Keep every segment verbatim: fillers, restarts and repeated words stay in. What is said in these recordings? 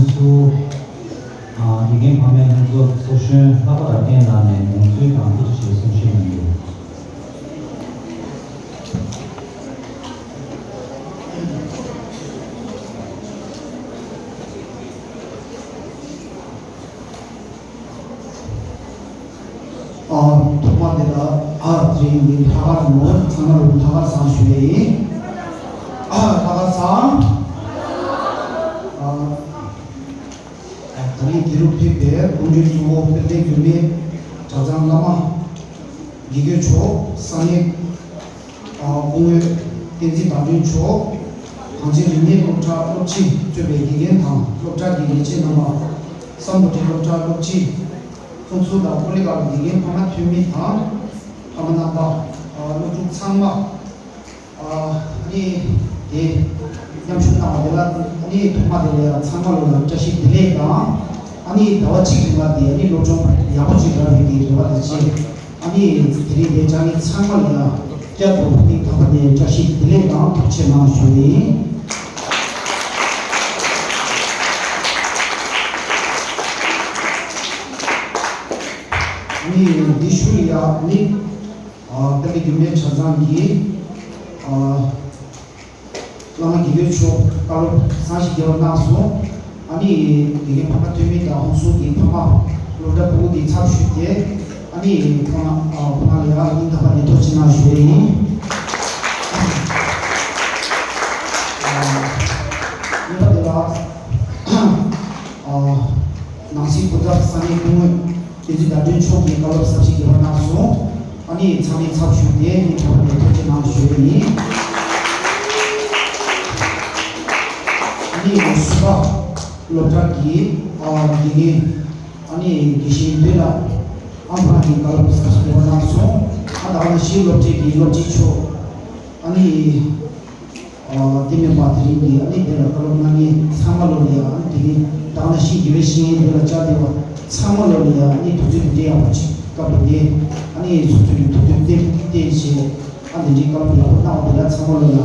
ཚོ། ཨ། དགེ་རྒན་ཕ་མའི་ལྷན་ཚོགས་ཚོགས་གཞོན་ལྷག་པ་རབ་བརྟན་ལགས་ནས་དགོངས་ཚུལ་དང་ཐུགས་རྗེ་ཆེ་གསུང་བཤད་གནང་རྒྱུ། ཨ། ཐོག་མ་དེ་ལ། ཨ། དེ་རིང་འདི་ལྷག་དཀར་ནོར་ཚང་མ་ལ་ལྷག་དཀར་བཟང་ཞུ་ཡས་ཡིན། ཨ། ལྷག་དཀར་བཟང་། ཨ། ད་རིང་འདི་རུ་ཕེབས་པའི་སྐུ་མགྲོན་གཙོ་བོ་དཔལ་ལྡན་འགྱུར་མེད་གྲྭ་ཚང་བླ་མ། དགེ་བསྐོས་མཆོག་ས་གནས། ཨ། སྐུ་ངོ་བསྟན་འཛིན་ཟླ་སྒྲོན་མཆོག་གངས་ཅན་རིག་གནས་སློབ་གྲྭ་སློབ་སྤྱི་གཙོས་པའི་དགེ་རྒན་དང་སློབ་གྲྭ་གི་ལས་བྱེད་རྣམ་པ། སམ་བྷོ་ཊའི་སློབ་གྲྭ་སློབ་སྤྱི། ཁོང་ཚོ་དང་ཀོ་ལི་གྷལ་དགེ་རྒན་ཕ་མ་འཐུས་མི་དང་། ཕ་མ་རྣམ་པ། ཨ། སློབ་ཕྲུག་ཚང་མ། ཨ་ནི་དེ་མཉམ་ཞུགས་གནང་བ་དེ་ལ་ཨ་ནི་ཐོག་མ་དེ་ལ་ཡང་ཚང་མ་ལོ་ལ་བཀྲ་ཤིས་བདེ་ལེགས་དང་། ཨ་ནི་ཟླ་བ་གཅིག་རིང་ལ་དེ་ཨ་ནི་སློབ་སྦྱོང་ཡག་པོ་ཅིག་རག་པའི་དེ་རེ་བ་དང་བཅས། ཨ་ནི་དེ་རིང་དེ་བཅར་མཁན་ཚང་མ་ལ་ཡང་བསྐྱར་དུ་སྙིང་ཐག་པ་ནས་བཀྲ་ཤིས་བདེ་ལེགས་དང་ཐུགས་རྗེ་ཆེ་གནང་ཞུ་ཡིན། ཨ་ནི་འདི་ཞུ་ཡ་ནི། ཨ། དཔལ་ལྡན་འགྱུར་མེད་གྲྭ་ཚང་གི། ཨ། བླ་མ་དགེ་བསྐོས་མཆོག་བཀའ་སློབ་བཟང་ཞིག་རྒྱབ་གནང་སོང་། ཨ་ནི་དགེ་རྒན་ཕ་མ་འཐུས་མི་དང་ཧོན་སུར་གྱི་ཕ་མ་སློབ་གྲྭ་ཕྲུ་གུ་དེ་ཚབ་ཞུས་ཏེ། ཨ་ནི་ཁོང་ལ། ཨ། ཁོང་ལ་ཡང་སྙིང་ཐག་པ་ནས་ཐུགས་རྗེ་གནང་ཞུ་ཡས་ཡིན། ཨ། གཉིས་པ་དེ་ལ། ཨ། ནང་སྲིད་སྐུ་ཚབ་ས་གནས་སྐུ་ངོ་བསྟན་འཛིན་ཟླ་སྒྲོན་མཆོག་གིས་བཀའ་སློབ་ཟབ་ཞིག་རྒྱབ་གནང་སོང་། ཨ་ནི་ཚང་མས་ཚབ་ཞུས་ཏེ་སྙིང་ཐག་པ་ནས་ཐུགས་རྗེ་གནང་ཞུ་ཡས་ཡིན། ཨ་ནི་ཟུར་པ་སློབ་གྲྭ་གི། ཨ། དགེ་རྒན། ཨ་ནི་དགེ་བཤེས་འདུས་ལགས། ཨ་ཕ་གིས་བཀའ་སློབ་ཟབ་ཞིག་རྒྱབ་གནང་སོང་། ཨ། ད་ག་ནང་བཞིན་སློབ་གྲྭའི་གི་སློབ་སྤྱི་མཆོག་ཨ་ནི། ཨ། དེ་མིན་པ་དེ་རིང་གི་ཨ་ནི་དེ་ལ་བཀའ་སློབ་གནང་མཁན་ཚང་མ་ལོ་ལ་ཡང་། ཨ་ནི་དེ་རིང་ད་ག་ནང་བཞིན་དགེ་བའི་བཤེས་གཉེན་དེ་ལ་བཅར་བསྡད་པ་ཚང་མ་ལོ་ལ་ཡང་། ཨ་ནི་ཐུགས་རྗེ་དེ་འདྲའི་ཡག་པོ་ཅིག་སྐབས་དེ། ཨ་ནི་སོ་སོའི་ཐུགས་འདུན་བརྟན་བརྟན་བྱས། ཨ། དེ་འདྲའི་བཀའ་སློབ་ཡག་པོ་གནང་བ་དེ་ལ་ཚང་མ་ལོ་ལ་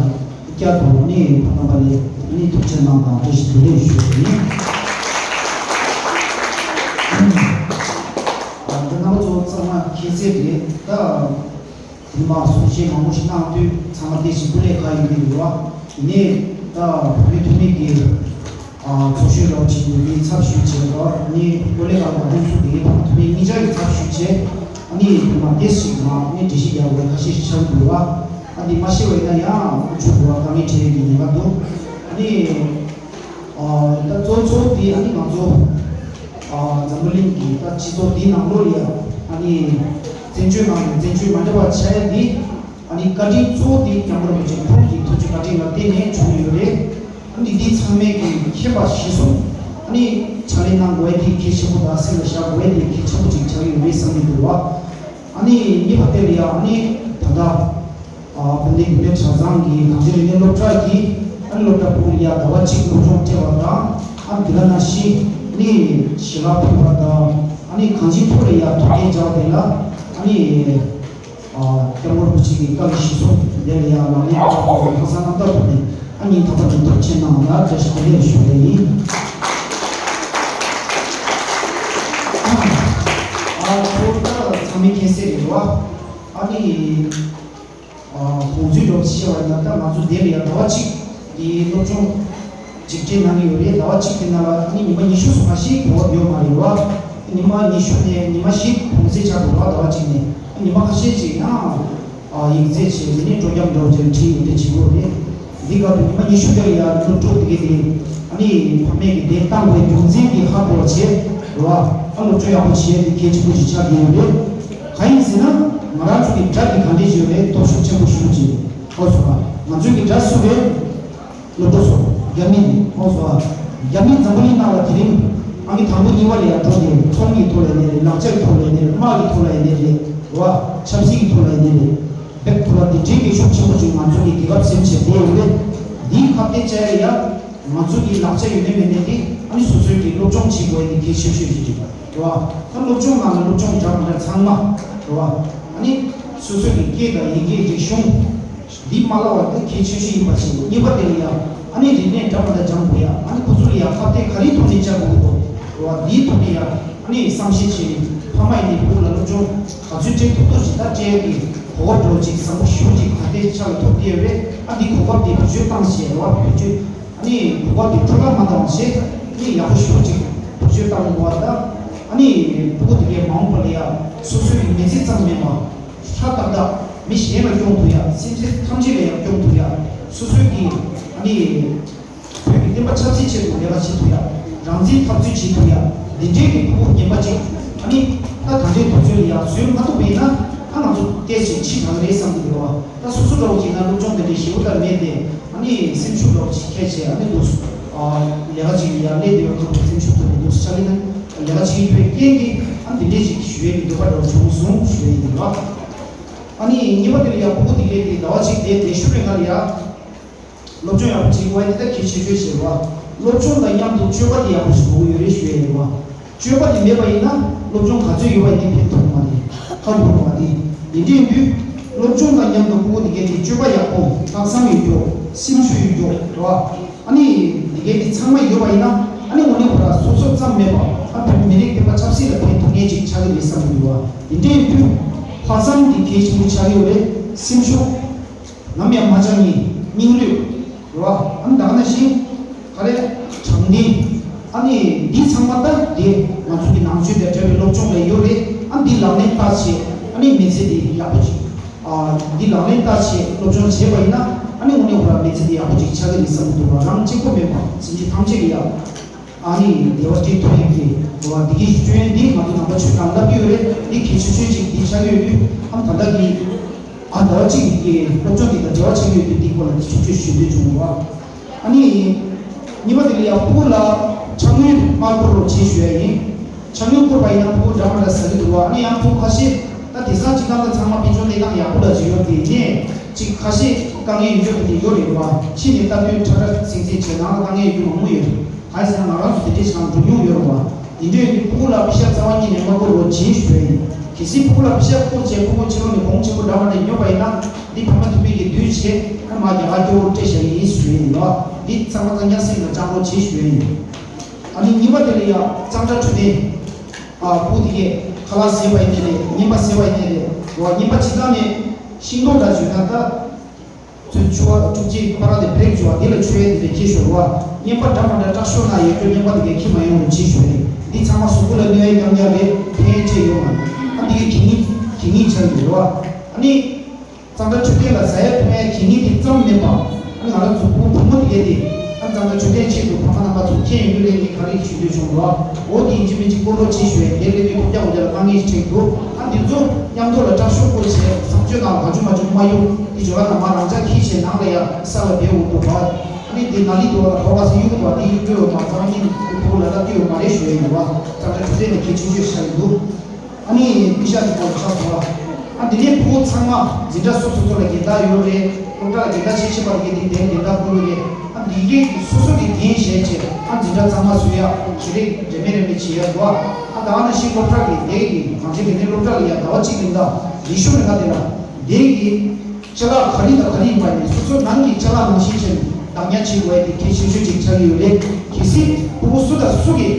བསྐྱར་དུ་ཨ་ནི་ཕ་རྣམ་པ་ལ་ཨ་ནི་ཐུགས་རྗེ་གནང་དང་བཀྲ་ཤིས་བདེ་ལེགས་ཞུ་རྒྱུ་ཡིན། ཨ། འདི་རྣམ་པ་ཚོ་ཚང་མ་མཁྱེན་གསལ་རེད་ད། དེ་མ་གསུང་བཤད་མང་པོ་ཞིག་གནང་དུས་ཚང་མ་བདེ་ཞིང་སྐུ་ལས་ཁག་ཡོད་མཁན་རེད་བ། ཡིན་ནའི་ད་བུད་མེད་འཐུས་མི་གི། ཨ། ཚོགས་གཞོན་རོགས་བྱེད་ཡོད་མཁན་ཚབ་ཞུས་བྱས། ཨ་ནི་ཀོ་ལི་གྷལ་དང་ཧོན་སུར་དེ་གའི་བུད་མེད་འཐུས་མི་གཉིས་ཆ་གི་ཚབ་ཞུས་བྱས། ཨ་ནི་དེ་མ་བདེ་ཞིག་མ་ནི་འགྲེལ་བཤད་རྒྱག་དགོས་ཁ་ཤས་ཤིག་ཆགས་ཀྱི་འདུག་བ། ཨ་ནི་མ་ཤེས་པ་ཡིན་ན་ཡང་ཆུ་བོ་དཀའ་ངལ་འཕྲད་ཡས་ཀྱི་ཉེན་ཁ་འདུག་ཨ་ནི། ཨ། ད་གཙོ་གཙོ་དེ་ཨ་ནི་ང་ཚོ། ཨ། འཛམ་བུ་གླིང་གི་ད་སྤྱི་ཚོགས་འདིའི་ནང་ལོགས་ལ་ཡ། ཨ་ནི་བཙན་བྱོལ་ནང་ནས་བཙན་བྱོལ་མ་འདྲ་བ་ཆགས་ཡ་འདི། ཨ་ནི་བཀའ་དྲིན་གཙོ་བོ་དེ་སྐྱབས་མགོན་རིན་པོ་ཆེ་ཁོང་གི་ཐུགས་རྗེ་བཀའ་དྲིན་ལ་བརྟེན་ནས་བྱུང་ཡོད་རེད། ཨ་ནི་འདི་ཚང་མས་ཀྱི་མཁྱེན་པ་གཞིར་བཟུང་། ཨ་ནི་ཕྱག་ལས་གནང་དགོས་ཡ་དེ་གལ་ཆེན་པོ་དང་སེམས་ལ་བཞག་དགོས་ཡ་དེ་གལ་ཆེན་པོ་ཅིག་ཆགས་ཡོད་རེད་བསམ་གྱི་འདུག་བ། ཨ་ནི་གཉིས་པ་དེ་ལ་ཡ། ཨ་ནི་ད་ལྟ། ཨ། དཔལ་ལྡན་འགྱུར་མེད་གྲྭ་ཚང་གི་གངས་ཅན་རིག་གནས་སློབ་གྲྭ་གིས། ཨ་ནི་སློབ་གྲྭ་ཕྲུ་གུ་ལ་ཡ་ཟླ་བ་གཅིག་སློབ་སྦྱོང་སྤྲད་པ་དང་། ཨ་ནི་དེ་ག་ནང་བཞིན་ནི་ཞལ་ལག་ཕུལ་བ་དང་། ཨ་ནི་གངས་ཅན་ཕྲུ་གུ་ལ་ཡ་ཐུགས་འགན་བཞག་པ་དེ་ལ། ཨ་ནི། ཨ། སྐྱབས་མགོན་རིན་པོ་ཆེ་གི་བཀའ་ཡི་གཞི་བཟུང་དེ་ལ་ཡ་ལག་ལེན་བསྟར་དགོས་པའི་ལྷག་བསམ་རྣམ་དག་ཐོག་ནས། ཨ། སྙིང་ཐག་པ་ནས་ཐུགས་རྗེ་ཆེ་གནང་ལ་བཀྲ་ཤིས་བདེ་ལེགས་ཞུ་བ་ཡིན། ཨ། ཁོ་ད་ཚང་མས་མཁྱེན་གསལ་རེད་བ། ཨ་ནི། ཨ། དགོངས་ཚུལ་འདྲ་བོ་བཤད་པ་ཡིན་ན། ད་ང་ཚོ་འདི་ལ་ཡ་ཟླ་བ་གཅིག་གི་སློབ་སྦྱོང་ཅིག་སྤྲད་གནང་གི་ཡོད་རེད། ཟླ་བ་གཅིག་དེ་ནང་ལ་ཨ་ནི་ཉི་མ་ཉི་ཤུ་སོ་ཁ་ཤས་གོ་བ་ཡོད་མ་རེད་བ། ཉི་མ་ཉི་ཤུ་ནས་ཉི་མ་བཞི་གུང་སེང་ཆགས་འགྲོ་བ། ཟླ་བ་གཅིག་ནས་ཉི་མ་ཁ་ཤས་ཅིག་ཡང་། ཨ། ཡིག་ཚད་བྱས། དེ་ནས་པྲོ་གྲམ་འདྲ་བོ་བྱས་ཁྲིད་ཡོད་དེ་བྱེད་དགོས་རེད། འདི་ག་དུས་ཉི་མ་ཉི་ཤུ་དེ་ལ་ཡ་སློབ་ཕྲུག་དེ་གས་དེ་ཨ་ནི་ཕ་མས་ཀྱི་དེ་བཏང་བའི་རྒྱུ་མཚན་གྱི་ཧ་གོ་བ་བྱས་རེད་བ། ཨ། སློབ་སྦྱོང་ཡག་པོ་བྱས་དེ་གལ་ཆེན་པོ་ཞིག་ཆགས་ཀྱི་ཡོད་རེད། གང་ཡིན་ཟེར་ན། ང་རང་ཚོ་གི་དགྲ་དེ་ག་འདྲས་ཡོད་རེད། སྟོབས་ཤུགས་ཆེན་པོ་ཞེ་པོ་ཅིག་རེད། ཧོ་སོ། ང་ཚོའི་གི་དགྲ་སུ་རེད། སློབ་ཕྲུག་ཚོ། རྒྱ་མི་རེད། ཧོ་སོ། རྒྱ་མི་འཛམ་བུ་གླིང་ནང་ལ་དེ་རིང་ཨང་ཀི་དང་པོ་གཉིས་པ་ལ་ཡ་འགྲོ་དེ། ཚོང་གི་ཐོག་ལ་ཡིན་ནའི་རེད། ལག་ཆ་གི་ཐོག་ལ་ཡིན་ནའི་རེད། དམག་གི་ཐོག་ལ་ཡིན་ནའི་རེད། རེད་བ། ཆབ་སྲིད་ཀྱི་ཐོག་ལ་ཡིན་ནའི་རེད། བེད་ཐུབ་པ་དེ་འདྲའི་གི་ཤུགས་ཆེན་པོ་ཅིག་ང་ཚོ་གི་རྒྱལ་ཁབ་སེམས་ཅན་དེ་ཡོད་རེད། འདིའི་ཁ་གཏད་བཅག་ཡ་ཡ། ང་ཚོ་གི་ལག་ཆ་ཡོད་ནའི་མེད་ནའི་དེ་ཨ་ནི་སོ་སོའི་གི་སློབ་སྦྱོང་བྱེད་དགོས་ཡ་དེ་གལ་ཆེ་ཤོས་ཤིག་རེད། རེད་བ། ད་སློབ་སྦྱོང་ནང་ལ་སློབ་སྦྱོང་འདྲ་མི་འདྲ་ཚང་མ། རེད་བ། ཨ་ནི་སོ་སོའི་གི་སྐད་དང་ཡི་གེ་རིག་གཞུང་འདི་མ་བརླག་པ་དེ་གལ་ཆེ་ཤོས་ཡིན་པ་ཞིག་གཉིས་པ་དེ་ལ་ཡ། ཨ་ནི་རིག་གནས་འདྲ་མི་འདྲ་སྦྱང་དགོས་ཡ། ཨ་ནི་ཁོ་ཚོ་ལ་ཡ་ཁ་གཏད་ག་རེའི་ཐོག་ནས་བཅའ་དགོས་ཀྱི་འདུག་རེད་བ། འདིའི་ཐོག་ནས་ཡ་ཨ་ནི་བསམ་ཤེས་བྱས་ནས། ཕ་མ་ཡིན་ནའི་བུ་ལ་སློབ་སྦྱོང་ག་ཚོད་སྤྲད་ཐུབ་ཐུབ་ཅིག་ད་སྤྲད་ཡ་གི་གོ་སྐབས་འདྲ་བོ་ཅིག་བཟང་པོ་ཞེ་པོ་ཅིག་ད་ལྟའི་ཆ་ལ་ཐོབ་བསྡད་ཡོད་རེད། ཨ་འདི་གོ་སྐབས་འདི་བེད་སྤྱོད་བཏང་བྱས་རེད་བ། བེད་སྤྱོད། ཨ་ནི་གོ་སྐབས་འདི་འཕྲོ་བརླག་མ་བཏང་བྱས། ཨ་ནི་ཡག་པོ་ཞེ་པོ་ཅིག་བེད་སྤྱོད་བཏང་དགོས་པ་དང་། ཨ་ནི་ཕྲུ་གུ་དེ་གའི་མ་འོངས་པ་ལ་ཡ་སོ་སོའི་མི་ཚེ་ཙམ་མིན་པ། ཧྲ་ཏག་ཏག་མི་གཞན་ལ་སྐྱོང་ཐུབ་ཡ། སེམས་ཅན་ཐམས་ཅད་ལ་ཡང་སྐྱོང་ཐུབ་ཡ། སོ་སོའི་གི་ཨ་ནི་བོད་ཀྱི་བསྟན་པ་ཆབ་སྲིད་ཆེད་དུ་ལས་ཀ་བྱེད་ཐུབ་ཡ། རང་བཙན་འཐབ་རྩོད་བྱེད་ཐུབ་ཡ། འདི་འདྲའི་གི་ཕྲུ་གུ་རྒན་པ་ཅིག་ཨ་ནི་ད་ད་ལྟའི་དུས་ཚོད་ལ་ཡ་བཟོས་མ་ཐུབ་པ་ཡིན་ན། ཨ་ང་ཚོ་ཏོག་ཙམ་ཕྱི་དྲགས་རེད་བསམ་གི་འདུག་བ། ད་སོ་སོ་འདྲ་བོ་ཅིག་ན་སློབ་སྦྱོང་དེ་འདྲའི་ཞེ་པོ་ད་མེད་དེ། ཨ་ནི་སེམས་ཤུགས་འདྲ་བོ་ཅིག་ཁྱེར་བྱས། ཨ་ནི་འདུག་ཨ་ལས་ཀ་ཅིག་ལ་ཡ་སླེབས་བསྡད་པའི་སྐབས་སུ་སེམས་ཤུགས་ཐོན་ནས་འདུག་ཆ་ལི་ན་ལས་ཀ་བྱེད་ཀྱི་ཡོད་རྐྱེན་གྱིས། ཨ་ནི་འདི་འདྲའི་ཅིག་ཞུ་ཡས་ཀྱི་འདོད་པ་འདྲ་བོ་བྱུང་སོང་ཞུ་ཡས་ཡིན་པ། ཨ་ནི་གཉིས་པ་དེ་ལ་ཡ་ཕྲུ་གུ་དེ་གའི་དེ་ཟླ་བ་གཅིག་དེ་དེ་ཤུ་རེ་ང་ལ་ཡ། སློབ་སྦྱོང་ཡག་པོ་བྱེད་དགོས་ཡ་དེ་ད་གལ་ཆེ་ཤོས་ཆེ་བ། སློབ་སྦྱོང་དང་མཉམ་དུ་སྤྱོད་པ་དེ་ཡག་པོ་ཞིག་དགོས་ཀྱི་ཡོད་རེད་ཞུ་ཡ་ཡིན་བ། སྤྱོད་པ་དེ་མེད་པ་ཡིན་ན་སློབ་སྦྱོང་ག་ཚོད་ཡོད་པ་ཡིན་ནའི་ཕན་ཐོགས་མ་རེད། ཧ་གོ་རོགས་བ་དེ། དེ་འདྲ་ཡིན་དུས་སློབ་སྦྱོང་དང་མཉམ་དུ་ཕྲུ་གུ་དེ་གའི་དེ་སྤྱོད་པ་ཡག་པོ། ལྷག་བསམ་ཡོད་རྒྱུ། སེམས་ཤུགས་ཡོད་རྒྱུ་རེད་བ། ཨ་ནི་དེ་གའི་དེ་ཚང་མ་ཡོད་པ་ཡིན་ན། ཨ་ནི་དངོས་གནས་ཁོ་རང་སོ་སོ་ཙམ་མེད་པ། ཨ་བོད་མི་རིགས་བསྟན་པ་ཆབ་སྲིད་ལ་ཕན་ཐོགས་མཁན་ཅིག་ཆགས་ཀྱི་རེད་བསམ་གྱི་འདུག་བ། དེ་འདྲ་ཡིན་དུས་ལྷག་བསམ་དེ་གལ་ཆེན་པོ་ཆགས་ཀྱི་ཡོད་རེད། སེམས་ཤུགས། ནམ་ཡང་མ་ཆག་ནི་སྙིང་རུས། རེད་བ། ཨ་ནི་ད་ག་ནང་བཞིན་ག་རེ། དྲང་བདེན། ཨ་ནི་འདི་ཚང་མ་ད་དེ་ང་ཚོ་གི་ནང་ཆོས་དང་འབྲེལ་བའི་སློབ་སྦྱོང་ལ་ཡོད་རེད། ཨ་འདི་ལག་ལེན་བསྟར་བྱས། ཨ་ནི་མི་ཚེ་འདི་ཡག་པོ་ཅིག་ཨ་འདི་ལག་ལེན་བསྟར་བྱས་སློབ་སྦྱོང་བྱས་པ་ཡིན་ན། ཨ་ནི་དངོས་གནས་ཁོ་རང་མི་ཚེ་འདི་ཡག་པོ་ཅིག་ཆགས་ཀྱི་རེད་བསམ་གྱི་འདུག་བ། རང་གཅིག་པོ་མིན་པ་སེམས་ཅན་ཐམས་ཅད་ལ་ཡ། ཨ་ནི་བདེ་བ་སྤྲད་ཐུབ་ཡག་གི་འདུག་བ། འདི་གི་སྐྱོན་འདི་ང་ཚོ་ནང་པ་ཆོས་དང་ལབ་ཀྱི་ཡོད་རེད། འདི་གལ་ཆེ་ཤོས་ཅིག་འདི་ཆགས་ཀྱི་ཡོད་དུས། ཨ་ནི་ད་ལྟ་གི་ཨ་ཟླ་བ་གཅིག་གི་སློབ་སྦྱོང་འདི་དང་འབྲེལ་བ་ཆགས་ཀྱི་ཡོད་དུས། འདི་སྐོར་ལ་འདི་ཆུང་ཆུང་ཞུ་འདོད་བྱུང་བ། ཨ་ནི་གཉིས་པ་དེ་ལ་ཡང་ཕྲུ་གུ་ལ་ཕྱག་དངུལ་མ་བསྐུར་རོགས་བྱེད་ཞུ་ཡ་ཡིན། ཕྱག་དངུལ་བསྐུར་བ་ཡིན་ན་ཕྲུ་གུ་འདྲ་མི་འདྲ་ཟ་གི་འདུག་བ། ཨ་ནི་ཡང་ཕྲུ་གུ་ཁ་ཤས་ད་དེང་སང་སྤྱིར་བཏང་ད་ཚང་མ་དཔལ་འབྱོར་གནས་སྟངས་ཡག་པོ་ལ་ཅིག་ཡོད་དེ་ནས་ཅིག་ཁ་ཤས་དཀའ་ངལ་ཡོད་རྒྱུ་དེ་ཡོད་རེད་བ། ཕྱི་ནས་ལྟ་དུས་ཁྲ་ཁྲ་ཟིང་ཟིང་བྱས། ནང་ལ་དཀའ་ངལ་ཡོད་རྒྱུ་མང་པོ་ཡོད་རེད། གང་ཡིན་ཟེར་ན་ང་རང་ཚོ་དེ་འདྲའི་ཆགས་འགྲོ་མྱོང་ཡོད་རེད་བ། དེ་འདྲའི་ནི་ཕྲུ་གུ་ལ་པེ་ཤག་རྩ་བ་ཉིད་ནས་མ་བསྐུར་རོགས་བྱེད་ཞུ་ཡ་ཡིན། གལ་སྲིད་ཕྲུ་གུ་ལ་པེ་ཤག་བསྐུར་བྱས་ཕྲུ་གུ་ཕྱི་ལོགས་ནས་གོང་ཆེན་པོ་འདྲ་མི་འདྲ་ཉོས་པ་ཡིན་ན། འདི་ཕ་མ་ཐུབ་པའི་གི་དུས་བྱས་ཨ་མ་རྒྱ་གར་སྐྱོ་བོར་སྤྲད་བཞག་གི་ཡིན་ཞུ་ཡ་ཡིན་ལ། འདི་ཚང་མ་ཚང་སྙན་སེང་ལ་སྤྱང་པོ་བྱེད་ཞུ་ཡ་ཡིན། ཨ་ནི་གཉིས་པ་དེ་ལ་ཡ་གཙང་སྦྲ་འཕྲོད་བསྟེན། ཨ་ཕྲུ་གུ་དེ་གས་ཁ་ལག་ཟས་པ་ཡིན་ནའི་རེད། ཉིན་པ་ཟས་པ་ཡིན་ནའི་རེད། རོ་ཉིན་པ་སྤྱིར་བཏང་ནས་ཤིང་ཏོག་འདྲ་བྱུང་ན་ད། ཚོད་ཆུ་བ་དྲུག་ཅུའི་ཕ་ར་དེ་བྲེག་བྱུང་བ་དེ་ལ་ཆུ་ཡས་དེ་འདྲ་ཁྱི་ཤོར་བ། རྔན་པ་འདྲ་མ་འདྲ་སྐྲག་ཤོར་ན་ཡོད་རྒྱུ་རྔན་པ་དེ་གས་ཁྱི་མ་ཡོང་རུ་ཅི་ཞུ་རེད། འདི་ཚང་མ་གཟུགས་པོ་ལ་གནོད་ཡས་རྐྱང་རྐྱང་རེད། ཕན་ཡས་ཅི་ཡོད་མ་རེད། ཨ་འདི་གས་གད་སྙིགས་གད་སྙིགས་ཆགས་ཡོད་རེད་བ། ཨ་ནི། གཙང་སྦྲ་འཕྲོད་བསྟེན་ལ་ཟ་ཡས་འཐུང་ཡས་གད་སྙིགས་དེ་ཙམ་མིན་པ། ཨ་ནི་ང་རང་ཚོ་བུ་བུ་མོ་དེ་གས་དེ། ཨ་གཙང་སྦྲ་འཕྲོད་བསྟེན་ཆེད་དུ་ཕ་མ་རྣམ་པ་ཚོ་མཁྱེན་ཡོད་རེད། ངས་ག་རེ་ཞུ་འདོད་བྱུང་རོགས། འོ་དེ་ཡིན་གཅིག་མིན་གཅིག་སྐོར་རོགས་ཅི་ཞུ་ཡས་དེ་ལས་དུས་ཐུག་རྒྱག་འོ་དེ་ལ་དཀའ་ངལ་ཞིག་འཕྲད་འདུག་ཨ་འདི་ཚོ་མཉམ་དུ་ལ་སྐྲག་ཤོག་སྐོར་བྱས་བཟང་སྤྱོད་ནང་ག་ཅུ་མ་ཅུ་མ་གཡུག་དེ་ཇོ་ལ་ན་མ་རང་ཅག་ཁྱི་བྱས་ནང་ལ་ཡ་ས་ལ་བེ་འུ་དུ་བ། ཨ་ནི་དེ་ན་ལི་དུ་བ་ལ་གོ་བ་སེ་གཡུག་དུ་བ་དེ་གཡུག་དུ་ཡོད་མ་ཚང་ཉིན་དུ་ཕུ་ལ་ལ་དུ་ཡོད་མ་རེད་ཞུ་ཡ་ཡིན་བ། ཙང་ཙང་ཆུ་ཚོད་ནས་ཁྱི་ཆུང་ཆུང་ཤ་ཡིན་འདུག་ཨ་ནི་མི་ཤ་དེ་གོ་ཆག་སོང་བ། ཨ་འདི་ནས་ཕུ་ཚང་མ་འཛིན་གྲྭ་སོ་སོ་སོ་ལ་འགལ་ཟླ་ཡོད་རེད། སློབ་གྲྭ་ལ་འགལ་ཟླ་ཆེ་ཆེ་བ་དེ་གའི་དེ་དེ་འགལ་ཟླ་ཁུར་རེད། ཨ་འདི་གའི་སོ་སོ་གི་འགན་བཞེས་བྱས་ཨ་འཛིན་གྲྭ་ཚང་མ་བཟོས་ཡ་ཁྱི་རེ་རེ་མེ་རེ་མེ་བྱེད་ཡ་འདུག་ཨ་ད་ཨ་ན་ཤི་སློབ་གྲྭ་གི་དེ་གི་གང་ཅི་དེ་ནས་སློབ་གྲྭ་ལ་ཡ་ཟླ་བ་གཅིག་རིང་ད་རི་ཤོ་རེ་ང་དེ་ལ་དེ་གི་ཅ་ལག་ག་རེ་དང་ག་རེ་ཡིན་པ་ནི་སོ་སོ་ནང་གི་ཅ་ལག་ནང་བཞིན་བྱས་ནས་བདག་ཉར་བྱེད་དགོས་ཡ་དེ་གལ་ཆེ་ཤོས་ཅིག་ཆགས་ཀྱི་ཡོད་རེད། གལ་སྲིད་ཕྲུ་གུ་སུ་དང་སུ་གིས་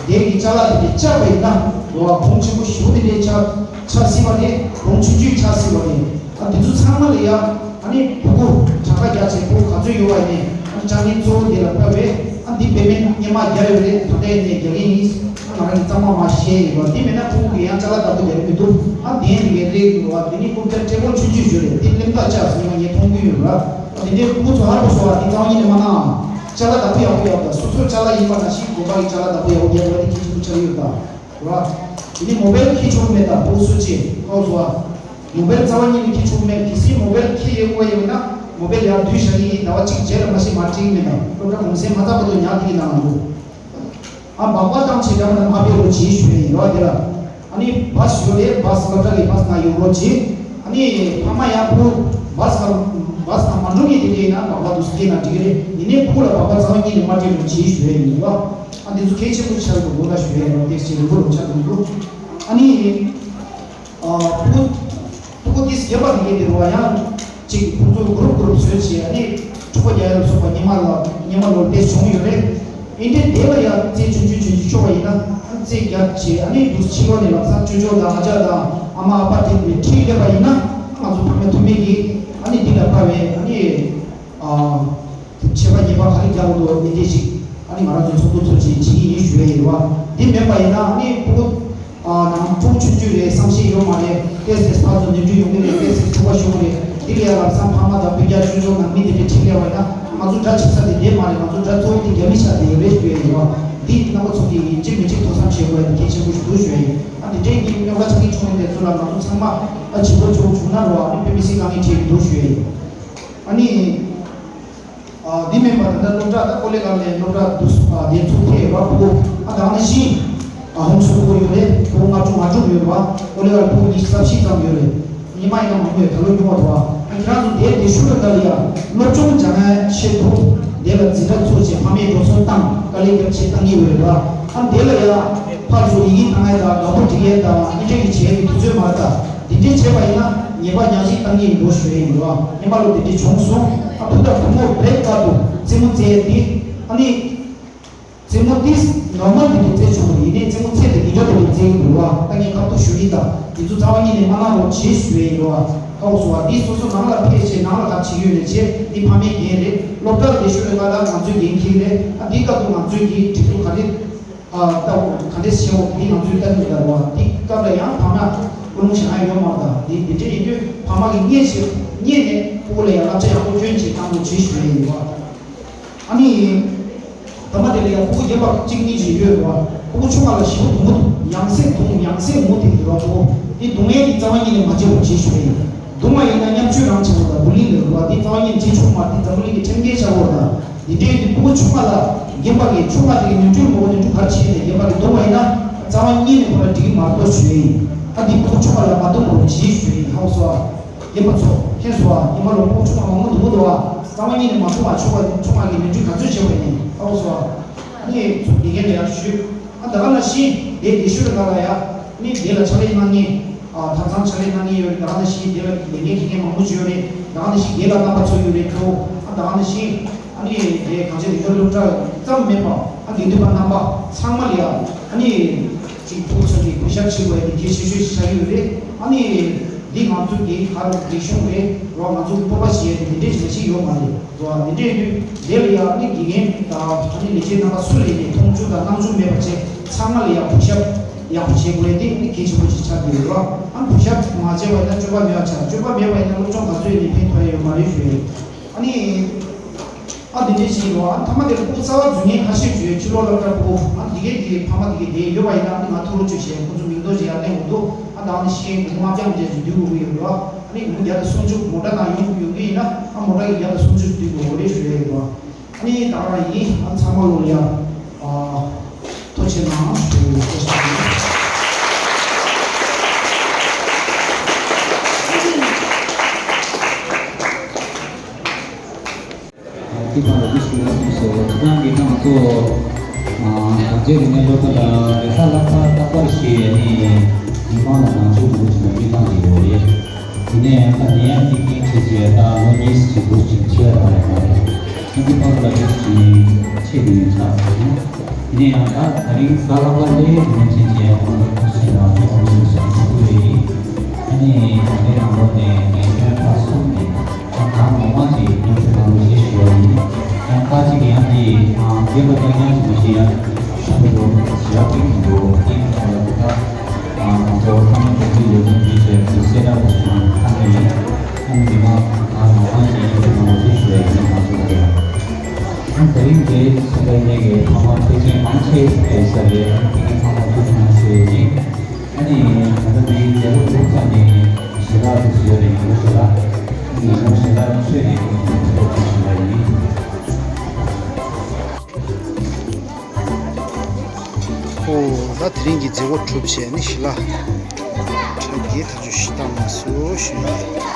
དེ་གི་ཅ་ལག་དེ་གི་བཅག་པ་ཡིན་ན་ལོ་བ་གོང་ཆེན་པོ་ཞེ་པོ་དེ་འདྲའི་ཆགས་ཆགས་སྲིད་པ་རེད། གོང་ཆུང་ཆུང་ཆགས་སྲིད་པ་རེད། ཨ་འདི་ཚོ་ཚང་མ་ལ་ཡ་ཨ་ནི་ཕྲུ་གུ་གྲངས་ཀ་རྒྱ་ཆེ་ཕྲུ་གུ་ག་ཚོད་ཡོད་པ་ཡིན་ནའི་ཨ་ནི་ཅ་ལག་གཙོ་བོ་དེ་ལ་ཕབ་པས། ཨ་འདི་དཔེ་མེད་སྔོན་མ་རྒྱ་ཡོད་རེད། ད་ལྟའི་ནས་རྒྱ་གི་ཡིན། ང་རང་གི་གཙང་མ་མ་ཤེས་ཡིན་པ་དེ་མེད་ན་ཕྲུ་གུ་གི་ཡང་ཅ་ལག་བདག་པོ་རྒྱག་གི་མི་འདུག་ཨ་དེ་འདི་གའི་རེད་འདུག་ཨ་དེ་ནི་རྐུབ་བཀྱག་ཏྲེ་བོ་ཆུང་ཆུང་ཞིག་རེད། དེ་གླེན་རྟགས་བཅག་ཟིན་པ་ངས་མཐོང་གི་ཡོད་ར། ཨ་དེ་འདྲའི་ཕྲུ་གུ་ཚོ་ཧར་པོ་བཟོ་བ་དེ་རྩ་བ་ཉིད་ནས་མ་གནང་། ཅ་ལག་བདག་པོ་ཡག་པོ་ཡག་པོ་དང་སོ་སོར་ཅ་ལག་ཡིན་པ་ནང་བཞིན་དགོན་པ་གི་ཅ་ལག་བདག་པོ་ཡག་པོ་རྒྱག་པ་དེ་གལ་ཆེན་པོ་ཆགས་ཡོད་ད། ར། དེ་ནི་མོ་བེལ་ཁྱེར་ཆོག་མེད་ད་ཕྲུ་གུ་སུ་ཅི་ཧོ་བཟོ་བ། མོ་བེལ་རྩ་བ་ཉིད་ནས་ཁྱེར་ཆོག་མེད། གལ་སྲིད་མོ་བེལ་ཁྱེར་ཡོད་དགོས་ཡོད་ན་མོ་བེལ་ཡར་བསྡུས་བཞག་གི་ཡིན། ཟླ་བ་གཅིག་རྗེས་ལ་མ་ཤེས་མ་སྤྲད་མེད་ད། སློབ་གྲྭ་གུང་སེང་མ་ཚར་བར་དུ་ཉར་དེ་གི་ནང་ལ་འདུག་ཨ་སྦག་སྦག་བཏང་བྱས་འདྲ་མི་འདྲ་མ་སྤེལ་རོགས་བྱེད་ཞུ་ཡ་ཡིན་རོགས་དེ་ལ། ཨ་ནི་བཱས་ཡོད་རེད། བཱས་སློབ་གྲྭ་གི་བཱས་ནང་ཡོང་རོགས་བྱེད། ཨ་ནི་ཕ་མ་ཡང་ཕྲུ་བཱས་ནང་བཱས་ནང་མ་འགྲོ་མཁན་དེ་འདྲ་ཡིན་ན་སྦག་སྦག་དུ་སྐྱེལ་ན་འགྲིག་གི་རེད། ཡིན་ནའི་ཕྲུ་གུ་ལ་སྦག་སྦག་རྩ་བ་ཉིད་ནས་མ་སྤྲད་རོགས་བྱེད་ཞུ་ཡ་ཡིན་རོགས། ཨ་འདི་ཚོ་གལ་ཆེན་པོ་ཆགས་འདུག་ལོ་ལ་ཞུ་ཡ་རོགས་དེ་ཞེས་ལུས་པོ་ལོ་ཆགས་འདུག་ཨ་ནི། ཕྲུ་གུ་ཕྲུ་གུ་དེ་སྐྱེས་པ་དེ་གའི་དེ་རུ་བ་ཡང་གཅིག་ཁོང་ཚོ་གུ་རུབ་གུ་རུབ་བཟོས་བྱས། ཨ་ནི་ ཆོག་པ་རྒྱག་ཡ་ལ་སོགས་པ་སྔོན་མ་ལ་སྔོན་མ་ལོར་དེ་བྱུང་ཡོད་རེད། ཨིན་དེ་དེ་ལ་ཡང་རྩེད་ཆུང་ཆུང་བྱེད་རྒྱུ་ཆོག་པ་ཡིན་ན་རྩེད་རྒྱག་བྱེད། ཨ་ནི་འདུག་ཕྱི་ལོགས་ནས་ལམ་སང་ཅོ་ཅོ་དང་ཨ་ཅག་དང་ཨ་མ་ཨ་ཕ་དེ་འདྲ་ཁྲིད་སླེབས་པ་ཡིན་ན་ང་ཚོ་ཕ་མ་ཐུག་མེད་ཀྱི་ཨ་ནི་འདི་ལ་དཔའ་བའི་ཨ་ནི་ཆད་པ་ཉེས་པ་ག་རེ་རྒྱག་དགོས་འདུག་མི་འདྲ་ཞིག་ཨ་ནི་ང་རང་ཚོའི་ཚོགས་འདུ་ཚོགས་ཆེད་བྱེད་ཀྱི་ཡིན་ཞུ་ཡ་ཡིན་བ། འདི་མེད་པ་ཡིན་ན་ཨ་ནི་ཕྲུ་གུ་ཨ་ནང་ཕྲུ་གུ་ཆུང་ཆུང་རེད། བསམ་ཤེས་ཡོད་མ་རེད། ཏོག་ཙམ་ཕར་ཚུར་ནོར་འཁྲུལ་ཡོང་གི་རེད། ཏོག་ཙམ་འཁྲུག་པ་ཤོར་གི་རེད། འདི་ལ་ཡང་ལམ་སང་ཕ་མ་དང་སྤུན་ཀྱག་ཆུང་ཆུང་ནང་མི་དེ་འདྲ་ཁྲིད་སླེབས་པ་ཡིན་ན་ང་ཚོ་དགྲ་ཆགས་ས་དེ་འདི་མ་རེད། ང་ཚོ་དགྲ་གཙོ་བོ་དེ་རྒྱ་མི་ཆགས་བསྡད་ཡོད་རེད་ཞུ་ཡ་ཡིན་བ། འདི་རྣམ་པ་ཚོ་གིས་གཅིག་མིན་གཅིག་ཐུགས་བསམ་བཞེས་དགོས་ཡ་དེ་གལ་ཆེན་པོ་ཞིག་འདུག་ཞུ་ཡ་ཡིན། ཨ་དེ་འདྲའི་གི་རྙོག་དྲ་ཆགས་ཀྱི་བྱུང་བའི་དེ་ཚོ་ལ་ང་ཚོ་ཚང་མ་ཨ་བྱེད་དགོས་བྱུང་བྱུང་ན་རོ། ཨ་ནི་པི་བི་སི་དཀའ་ངལ་འཕྲད་ཀྱི་འདུག་ཞུ་ཡ་ཡིན། ཨ་ནི། ཨ་འདི་མིན་པ་ད་ལྟ་སློབ་གྲྭ་ད་ཀོ་ལེ་གལ་ནས་སློབ་གྲྭ་འདུག་ཨ་དེ་ཚུགས་ཐེ་ཡོད་པ་ཕྲུ་གུ་ཨ་ད་ག་ནང་བཞིན་ཨ་ཧོམ་སྐུལ་ཡོད་རེད། ཕྲུ་གུ་ལྔ་དྲུག་ང་དྲུག་ཡོད་པ་ཀོ་ལེ་གལ་ཕྲུ་གུ་ཉི་ཤུ་རྩ་བཞི་ཙམ་ཡོད་རེད། ཉི་མ་ཡིན་ན་མང་པོ་ཡོད། ད་ལོ་ཉུང་བ་འདུག་ཨ་ཁྱེད་རང་ཚོ་དེ་དེ་ཤུ་རུ་ད་ལ་ཡ་སློབ་སྦྱོང་སྦྱང་ཡ་ཆེད་དུ་དེ་ལ་འཛིན་གྲྭ་ཚུགས་བྱས་ཕ་མས་འགྲོ་སོང་བཏང་དཀའ་ལས་རྒྱབ་བྱས་བཏང་གི་ཡོད་རེད་པ། ཨ་དེ་ལ་ཡ་ཕར་ཚུར་ཡི་གེ་བཏང་ཡ་དང་དགའ་པོ་སྒྲིག་ཡ་དང་ཨི་འདྲ་གི་བྱས་ཀྱི་དུས་ཚོད་མ་རེད། ད་འདི་འདྲས་བྱས་པ་ཡིན་ན་ཉེས་པ་ཉག་གཅིག་བཏང་གི་ཡིན་འགྲོ་ཞུ་ཡ་ཡིན་འགྲོ། ཉེས་པ་ལོ་འདི་འདྲས་བྱུང་སོང་། ཨ་བུ་དང་བུ་མོ་བྲེག་བར་དུ་རྩེད་མོ་རྩེ་ཡ་འདི་ཨ་ནི་རྩེད་མོ་འདི་ནོར་མལ་འདི་འདྲས་རྩེད་ཆོག་གི་ཡིན་ནའི་རྩེད་མོ་རྩེ་དེ་འདི་འདྲ་འདི་འདྲས་རྩེ་གི་འགྲོ་བ། ད་ངས་ཁ་ཐུག་ཞུ་གི་ད་འདི་ཚོ་རྩ་བ་ཉིད་ནས་མ་གནང་རོགས་བྱེད་ཞུ་ཡ་ཡིན་འགྲོ། ཧ་གོ་སོང་བ། འདི་སོ་སོ་ནང་ལ་ཕེབས་བྱས་ནང་ལ་ག་བྱེད་ཀྱི་ཡོད་ལས་བྱེད་འདི་ཕ་མའི་འགན་རེད། སློབ་གྲྭར་ལས་ཞུགས་རེད་ང་ལ་ང་ཚོའི་འགན་འཁྱེར་རེད། ཨ་འདི་སྐབས་དུ་ང་ཚོའི་གི་སྒྲིག་འཛུགས་ག་རེ། ཨ་ལྟ་བུ་ག་འདྲས་བྱེད་འོག་འདི་ང་ཚོས་ལྟ་གི་ཡོད་རེད་བ། འདི་སྐབས་ལ་ཡང་ཕ་མ་ཀུན་སློང་བྱེད་ན་ཡོད་མ་རེད། ད་འདི་འདི་འདྲས་ཡིན་དུས་ཕ་མ་གི་བརྙས་བྱེད་བརྙས་ནས་ཕྲུ་གུ་ལ་ཡང་བསླབ་བྱ་ཡག་པོ་སྐྱོན་བྱེད་བཏང་དགོས་བྱེད་ཞུ་ཡ་ཡིན་བ། ཨ་ནི། ད་མ་དེ་ལ་ཡང་ཕྲུ་གུ་རྒན་པ་གཅིག་གཉིས་ཅིག་ཡོད་རེད་བ། ཕྲུ་གུ་ཆུང་བ་ལ་ཞེ་པོ་རྡུང་གི་འདུག་ཡང་སེ་རྡུང་ཡང་སེ་ངུ་དེ་འདུག་ར། ཕྲུ་གུ་འདི་རྡུང་ཡས་ཀྱི་རྩ་བ་ཉིད་ནས་མ་བྱེད་པ་བྱེད་ཞུ་ཡ་ཡིན། རྡུང་བ་ཡིན་ན་བརྙས་བཅོས་རང་བྱེད་དགོས་ད། བུ་ལི་ལས་རུ་བ་འདི་རྩ་བ་ཉིད་ནས་བྱེད་ཆོག་མ་རེད། འདི་འཛམ་བུ་གླིང་གི་ཁྲིམས་འགལ་ཆགས་ཡོད་རེད་ད། འདི་འདྲའི་འདི་ཕྲུ་གུ་ཆུང་བ་ལ་རྒན་པ་གིས་ཆུང་བ་དེ་གི་ནོར་འཁྲུལ་མོ་ནོར་འཁྲུལ་ག་རེ་བྱས་ནས་རྒན་པ་གིས་རྡུང་བ་ཡིན་ན་རྩ་བ་ཉིད་ནས་ཁོ་རང་འགྲིག་གི་མ་རེད་ཞུ་ཡ་ཡིན། ཨ་འདི་ཕྲུ་གུ་ཆུང་བ་ལ་མ་རྡུང་རོགས་བྱེད་ཞུ་ཡ་ཡིན། ཧ་གོ་སོང་ཨ། རྒན་པ་ཚོ་མཁྱེན་སོང་ཨ། རྒན་པ་ལ་ཕྲུ་གུ་ཆུང་བ་མང་པོ་འདུག་གི་འདུག་ཨ། རྩ་བ་ཉིད་ནས་མ་རྡུང་བ། ཆུང་བ་ཆུང་བ་གིས་ནོར་འཁྲུལ་ག་ཚོད་བྱས་པ་ཡིན་ཧ་གོ་སོང་ཨ། ཨ་ནི་ཚོ་དགེ་རྒན་ལ་ཡར་ཞུས། ཨ་ད་ག་ནང་བཞིན་དེ་དེ་ཤུལ་ལ་ང་ལ་ཡ་ནི་དེ་ལ་ཕྱག་ལས་གནང་མཁན། ཨ་ཐབ་ཚང་ཕྱག་ལས་གནང་མཁན་ཡོད་རེད། ད་ག་ནང་བཞིན་དེ་ལ་ལས་འགན་འཁྱེར་མཁན་མང་པོ་ཅིག་ཡོད་རེད། ད་ག་ནང་བཞིན་དེ་ལ་རྣམ་པ་ཚོ་ཡོད་རེད་ཁྱོ། ཨ་ད་ག་ནང་བཞིན་ཨ་ནི་དེ་གངས་ཅན་རིག་གཞུང་སློབ་གྲྭ་ཙམ་མིན་པ་ཨ་དགེ་འདུན་པ་རྣམ་པ་ཚང་མ་ལ་ཡ་ཨ་ནི་ཅིག་ཕྲུ་གུ་ཚོ་གི་གུས་ཞབས་བྱེད་དགོས་ཡ་དེ་གལ་ཆེ་ཤོས་ཤིག་ཆགས་ཀྱི་ཡོད་རེད། ཨ་ནི་འདི་ང་ཚོ་གི་ག་རེ་རིག་གཞུང་རེད་རོགས། ང་ཚོ་གི་སྤོབས་པ་བྱེད་ཡ་དེ་འདི་འདྲས་ཞིག་ལ་ཞིག་ཡོད་མ་རེད། འགྲོ་བ་འདི་འདྲས་ཡོད་དུས་དེ་ལ་ཡང་ནི་དགེ་རྒན་དང་ཨ་ནི་ལས་བྱེད་རྣམ་པ་སུ་ལ་ཡིན་ནའི་མཐོང་ཆུང་དང་སྣང་ཆུང་མེད་པ་བྱས་ཚང་མ་ལ་ཡང་གུས་ཞབས་ཡག་པོ་བྱེད་དགོས་ཡ་དེ་ནི་གལ་ཆེན་པོ་ཞིག་ཆགས་བསྡད་ཡོད་རེད། ཨ་གུས་ཞབས་མ་བྱས་པ་ཡིན་ན་སྤྱོད་པ་མེད་པ་ཆགས། སྤྱོད་པ་མེད་པ་ཡིན་ན་སློབ་སྦྱོང་ག་ཚོད་ཡིན་ནའི་ཕན་ཐོགས་ཡ་ཡོད་མ་རེད་ཞུ་ཡ་ཡིན། ཨ་ནི། ཨ་འདི་འདྲས་ཞིག་ཡིན་ནོ། ཨ་མཐའ་མ་དེར་ཕྲུ་གུ་རྩ་བ་རྫུན་ངན་ཁ་ཤས་བརྗོད་ཕྱི་ལོགས་སློབ་གྲྭ་ཕྲུ་གུ་ཨ་འདི་གའི་འདི་གའི་ཕ་མ་འདི་གའི་དེ་ཡོད་པ་ཡིན་ན་ཨ་ནི་ང་ཐུག་རོགས་བྱོས་ཞེས་ཁོ་ཚོ་མིང་འདོགས་ཅིག་ཡར་ལེན་འོང་འདུག་ཨ་ད་ཨ་ནི་ཤེས་སྒོ་མ་ཀྱང་འདྲས་ཞིག་འདུག་གི་ཡོད་རེད། ཨ་ནི་སྒོ་བརྒྱ་དང་སུམ་ཅུ་མོ་ཊ་ནང་ཡོང་ཡོང་གི་ཡིན་ན་ཨ་མོ་ཊ་གི་བརྒྱ་དང་སུམ་ཅུ་འདུག་གི་ཡོད་རེད་ཞུ་ཡ་ཡོད་རེད། ཨ་ནི་ད་ག་རང་ཡིན། ཨ་ཚང་མ་ལོ་ཡ་ཨ་ཐུགས་རྗེ་གནང་ཞུ་ཡ་ཡོད། ཨ་ཏི་ཕ་ལ་ཏི་ཤུ་ལ་སུ་སོ་ཁྱེད་རང་གི་ནང་ཚོ་གངས་ཅན་རིག་གནས་སློབ་གྲྭ་ལ་རེས་གཟའ་ལྷག་པ་རྟག་པར་ཞེས་ནི་མི་མང་ལ་ནང་ཆོས་མང་པོ་ཞིག་ལ་སྤྲད་གནང་གི་ཡོད་རེད། དེ་ནས་ད་ནད་ཡམས་ཀྱི་རྐྱེན་བྱས་རྗེས་ད་ལོ་གཉིས་ཀྱི་འགོ་ཞིག་ཆེ་བ་རེད་མ་རེད། ཨ་ཏི་ཕ་ལ་ཏི་ཤུ་ཆེ་དུས་ཡིན་ཆགས་སོང་། དེ་ནས་ཡང་ད་ད་རིང་གཟའ་ལྷག་པ་ལས་མི་ཆེན་ཆེན་ཁོང་ཚོ་ཁོ་ཚོའི་ནང་ཚོ་ཁོང་ཚོའི་སོང་ཚུགས་རེད། ཨ་ནི་ད་ལྟའི་ནང་ལོགས་ནས་ངས་ཁྱོད་ཕར་སོང་ནས་ད་གང་མང་མང་ཅིག་ཁོང་ཚོ་ནང་ལོགས་ཞེས་ཞུ་བ་ཡིན། ཡང་ཁ་ཅིག་ཡང་དེ་རྒན་པ་རྐྱང་རྐྱང་ཅིག་མ་ཞིག་ཡང་ཞུ་བ་འདུག་ཞེ་དྲག་པོ་ཡིན་འདུག་དེ་ཡིན་ཙང་ལ་ད་ཁོང་ཚོ་ཚང་མ་གོ་སྒྲིག་ཡོད་མཁན་དེ་བྱས་ཚུལ་གསལ་དྲག་པོ་ཞིག་ཡང་ཁ་ནས་ཡིན། ཨ་ནི་མི་མང་གང་མང་མང་ཞིག་ཡིན་ཚུལ་ནང་ལོགས་ཞེས་ཞུ་བ་ཡིན། ང་ཚོ་ལ་ཡང་། ཨ་ནི་ད་རིང་འདིར་སོང་པའི་ངེད་ཀྱི་ཕ་མ་ཕལ་ཆེར་མང་ཆེ་ཕེབས་ས་རེད། ཨ་ནི་ཕ་མ་ཐུགས་སྣང་ཞུ་ཡ་ཡིན། ཨ་ནི་ད་ལྟ་འདིའི་མཛད་སྒོ་གྲུབ་མཚམས་ནས་ཞལ་ལག་དུ་ཞུ་ཡ་རེད། ཉིན་མོ་ཞལ་ལག་ཉིན་མོ་ཞལ་ལག་མཆོད་ནས་ཐུགས་སྣང་ཞུ་བ་ཡིན། ཨོ་ད་དེ་རིང་གི་མཛད་སྒོ་གྲུབ་བྱས་ནས་ཞལ་ལག་མཆོད་དེ་ཐག་གཅོད་ཞིག་བཏང་མ་སོང་ཞུ་ཡ་ཡིན།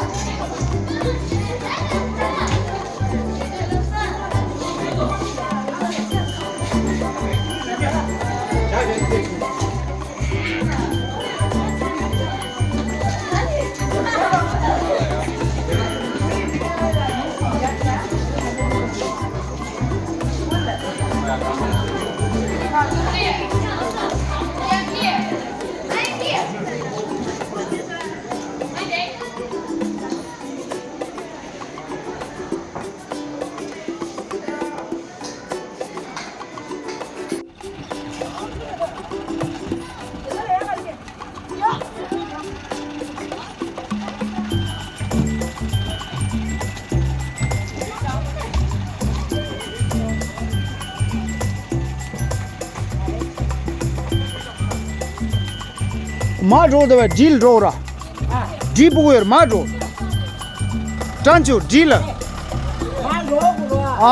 མ་འགྲོ་དེ་བས་བྲིས་འགྲོ་ར། བྲིས་པུ་ཡོད་མ་འགྲོ། ཀྲན་ཆུ་བྲིས་ལ།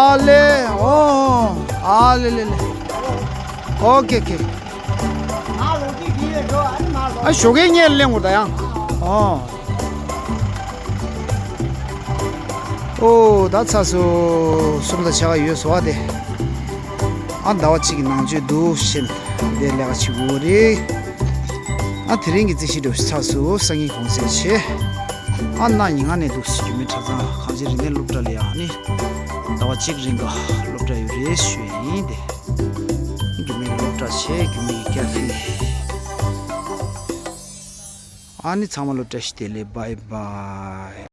ཨ་ལེ། ཨོ། ཨ་ལེ་ལེ་ལེ། ཨོ་ཁེ་ཁེ། ཨ་ཞོགས་ཀས་ངས་གླེང་དགོས་ད་ཡང་། ཨོ། ཨོ་ད་ཚ་སོ་གསུམ་དང་ཆ་ག་ཡོད་སོ་ཨ་དེ། ཨ་ཟླ་བ་གཅིག་གི་ནང་ཆོས་འདུག་བཞིན་དེ་ལས་ཀ་བྱེད་དགོས་རེད། ཨ་དེ་རིང་གི་རྩིས་གཞི་འགྲོ་ཚ་སོ་སང་ཉིན་གུང་སེང་བྱས། ཨ་ན་ཉིན་ང་ནས་འདུག་རྒྱུད་མི་གྲྭ་ཚང་གངས་ཅན་རིག་གནས་སློབ་གྲྭ་ལ་ཡང་ནི་ཟླ་བ་གཅིག་རིང་ག་སློབ་གྲྭ་ཡོད་རེད་ཞུ་ཡིན་ཏེ། རྒྱུད་མི་སློབ་གྲྭ་བྱས་རྒྱུད་མི་ཀ་ཧྥེ། ཨ་ནི་ཚང་མ་ལོ་བཀྲ་ཤིས་བདེ་ལེགས། བྷའི་བྷའི།